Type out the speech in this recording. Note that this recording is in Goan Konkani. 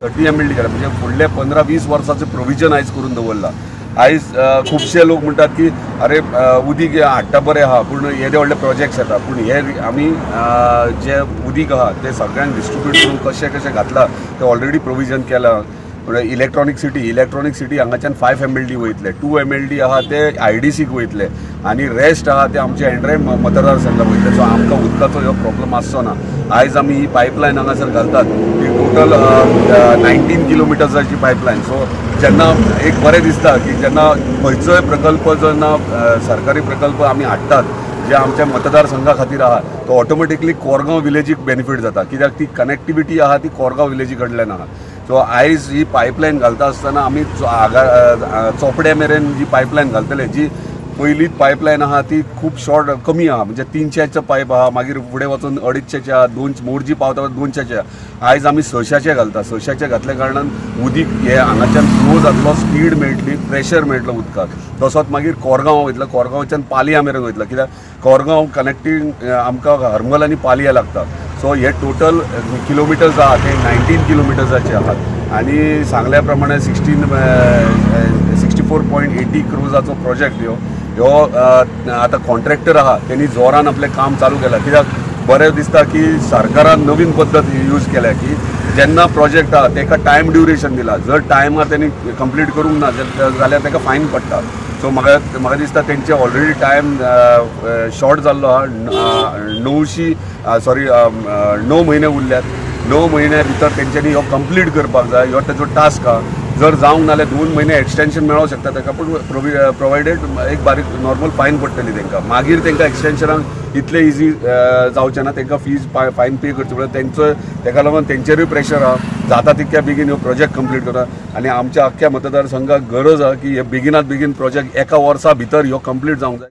30 MLD केला म्हणजे फुडले 15-20 वर्साचें प्रोविजन आयज करून दवरला. आयज खुबशे लोक म्हणटात की अरे उदीक हाडटा बरें आहा पूण येदे व्हडले प्रोजेक्ट्स येता, पूण हे आमी जे उदीक आहा ते सगळ्यांक डिस्ट्रिब्यूट करून कशें कशें घातलां ते ऑलरेडी प्रोविजन केलां. इलेक्ट्रॉनीक सिटी हांगाच्यान 5 MLD वयतले, 2 MLD आहा ते IDCक वयतले आनी रेस्ट आहा ते आमचे एंड्रे मतदारसंघाक वयतले. सो आमकां उदकाचो ह्यो प्रॉब्लम आसचो ना. आयज आमी ही पायपलायन हांगासर घालतात ती टोटल 19 किलोमिटर्साची पायपलायन. सो जेन्ना एक बरें दिसता की जेन्ना खंयचोय प्रकल्प जेन्ना सरकारी प्रकल्प आमी हाडटात जे आमच्या मतदारसंघा खातीर आहा तो ऑटोमॅटिकली कोरगांव विलेजीक बेनिफीट जाता, कित्याक ती कनेक्टिविटी आहा ती कोरगांव विलेजी कडल्यान आहा. सो आयज ही पायपलायन घालता आसतना आमी चोपड्या मेरेन जी पायपलायन घालतले, जी पयलींच पायपलायन आहा ती खूब शॉर्ट कमी आहा, म्हणजे 300 पायप आहा, मागीर फुडें वचून 250 आहा, 2 मोरजी पावता 200 आहा. आयज आमी 600 घालता. 600 घातल्या कारणान उदीक हे हांगाच्यान फ्लो जातलो, स्पीड मेळटली, प्रेशर मेळटलो उदकाक. तसोच मागीर कोरगांव वयतलो, कोरगांवच्यान पालया मेरेन वयतलो, कित्याक कोरगांव कनेक्टींग आमकां हरमल आनी पालया लागता. सो हे टोटल किलोमिटर्स आहा ते 19 किलोमिटर्साचे आहात आनी सांगल्या प्रमाणे 64.80 क्रोजाचो प्रोजेक्ट ह्यो ह्यो आतां कॉन्ट्रॅक्टर आहा तेणी जोरान आपलें काम चालू केलां. कित्याक बरें दिसता की सरकारान नवीन पद्दत यूज केल्या की जेन्ना प्रोजेक्ट आहा तेका टायम ड्युरेशन दिला, जर टायमार तेणी कंप्लीट करूंक ना जाल्यार तेका फायन पडटा. सो म्हाका दिसता तेंचे ऑलरेडी टायम शॉर्ट जाल्लो आहा. 9 म्हयने उरल्यात. 9 म्हयन्या भितर तेंच्यांनी ह्यो कंप्लीट करपाक जाय, ह्यो तेजो टास्क आहा. जर जावंक ना जाल्यार 2 म्हयने एक्सटेंशन मेळोंक शकता ताका, पूण प्रोवायडेड एक बारीक नॉर्मल फायन पडटली तांकां. मागीर तांकां एक्सटेंशनाक इतलें इजी जावचें ना, तांकां फीज फायन पे करची पडटा. तेंचो ताका लागून तेंचेरूय प्रेशर आहा, जाता तितक्या बेगीन ह्यो प्रोजेक्ट कंप्लीट करता. आनी आमच्या अख्ख्या मतदारसंघाक गरज आहा की हे बेगिनात बेगीन प्रोजेक्ट एका वर्सा भितर ह्यो कंप्लीट जावंक जाय.